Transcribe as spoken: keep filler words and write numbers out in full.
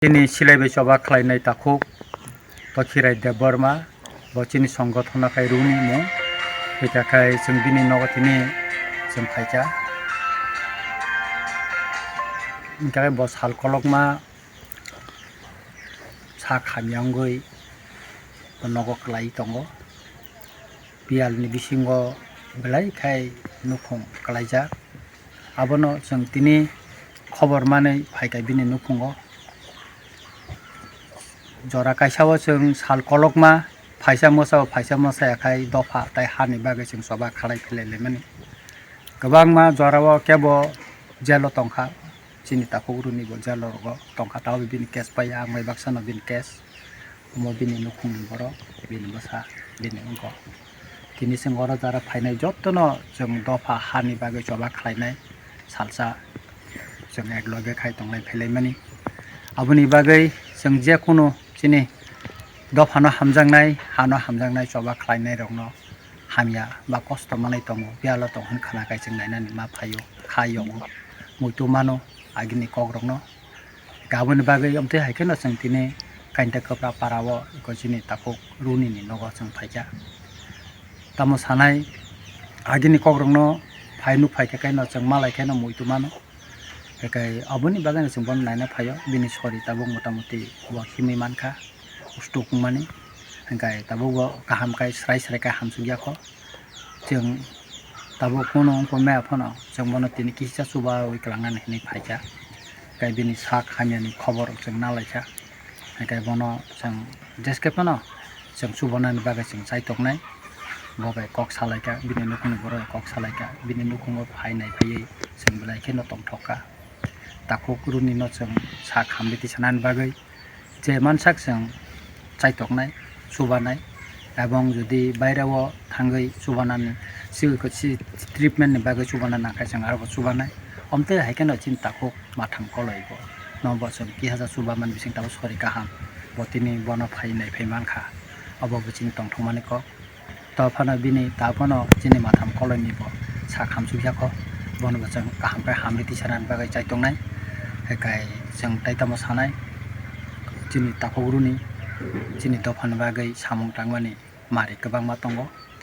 Chini silai bai choba khlainai takhuk Tokhirai Debbarma, bo chini songgothona khai runi mung, hika khai chwng bini nogo tini chwng phaikha. Hingkha khe bo sal kolokma sak hamya wngwi nogo kwlai tongo. Biyalni bisingo belai khai nukhung kwlaijak. Abono chwng tini khobor manwi phaikha bini nukhungo. Jora kaisa o chwng sal kolokma phaisa mwsa o phaisa mwsa ya khai dopha tai hani bagwi chwng choba khalai philai laimani. Kwbangma jora o kebo jail o tongkha, chini takhuk runi bo jail o rogo tongkha, tabo bini case pai ya, ang bai baksa no bini case. Omo bini nukhungni borok, bini bwsa, bini wngkok. Tini chwng oro jara phainai jotono chwng dopha hani bagwi choba khlainai salsa chwng ek loge khai tonglai phailaimani. Aboni bagwi chwng je kunu chini dophano hamjaknai, hano hamjaknai choba khlainairokno hamya ba kosto manwi tongo, biyalo tong hwn khna khai chwng nainani ma phaio, kha yongo, muitu mano agini kokrokno. Aboni bagwi amtwi hai kheno chwng tini Kainta Kwpra para o eko chini takhuk runi ni nogo chwng phaikha. Tamo sanai agini kokrokno phai nuk phaikha khe no chwng malai kheno muitu mano. Ekai aboni bagwi no chwng bono naina phaio, bini sori tabuk motamuti bo himwi mankha, stroke wngmani. Hingkai tabuk bo kaham khai srai srai khai hamsukya kho. Chwng tabuk kunu wngkha maya phano chwng bono tini kisa chubawi kwlangnani hinwi phaikha. Hingkai bini sak hamyani khobor chwng nalaikha. Hingkai bono chwng jeske phano chwng chubanani bagwi chwng chaitoknai. Bo bai kok salaikha, bini nukhungni borok bai kok salaikha, bini nukhungo phai nai phaiwi chwng belai kheno tongthokha. Takhuk runi no chwng sak hamriti sanani bagwi je mansak chwng chaitoknai, chubanai, ebong jodi baire o thangwi chubanani, si, si treatment ni bagwi chubana nangkha chwng aro bo chubanai. Omtwi hai kheno chini takhuk matham koloi bo. No bo chwng kihaja chubaman bising tabuk sori kaham. Bo tini bono phai nai phai mankha. Obo bo chini tongthokmani kok. To phano bini ta phano chini matham koloi ni bo sak hamsukya kho. Bono bo chwng kaham khe hamriti sanani bagwi chaitongnai. Hekai chwng tai tamo sanai. Chini takhuk runi, chini dophani bagwi samung tangmani mari kwbangma tongo.